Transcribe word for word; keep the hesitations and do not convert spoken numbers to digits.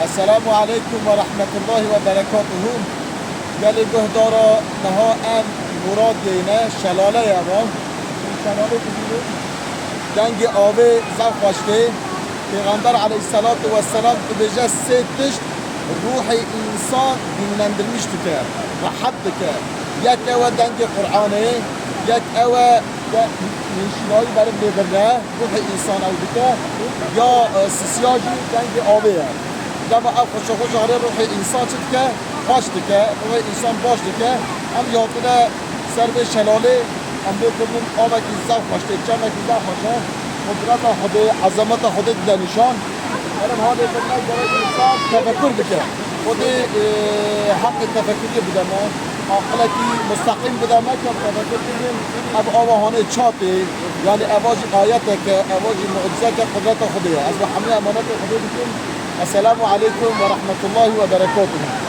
Esselamu aleykum ve rahmetullahi ve berekatuhu. Gelê guhdara, niha em Muradiyê ne, şelale ye va. Şelale dibînin. Dengê avê zaf xweş tê. Pêxember aleyhisselatu vesselam dibêje sê tişt ruhê însan dinlendirmiş dike, rehet dike. Yek ew e dengê Qur'anê, yek ew e de nêşînayî meriv lê birine, ruhê însan ew dike. Ya, e, sisiya jî dengê avê ye. Dema ev xweşa xweş re ruhê însan çi dike? Xweş dike, ruhê însan baş dike. Em jî hatine ser vê şelalê, em lê kirinin avekî zaf xweş tê, çemekî zaf xweş e. Qudreta Xwedê, ezameta Xwedê dide nîşan. Elim halê xwe ne gerek însan tefekur bike. Xwedê, e, heqê tefekuriyê bide me. Aqilekî musteqîm bide me ke tefekur bikin. Ev ava hanê çatê, yani eva jî ayetek e, eva jî mucizek e, qudreta Xwedê ye. Ez bi hemî emanetê Xwedê dikim. Esselamu aleykum ve rahmetullahi ve berekatuhu.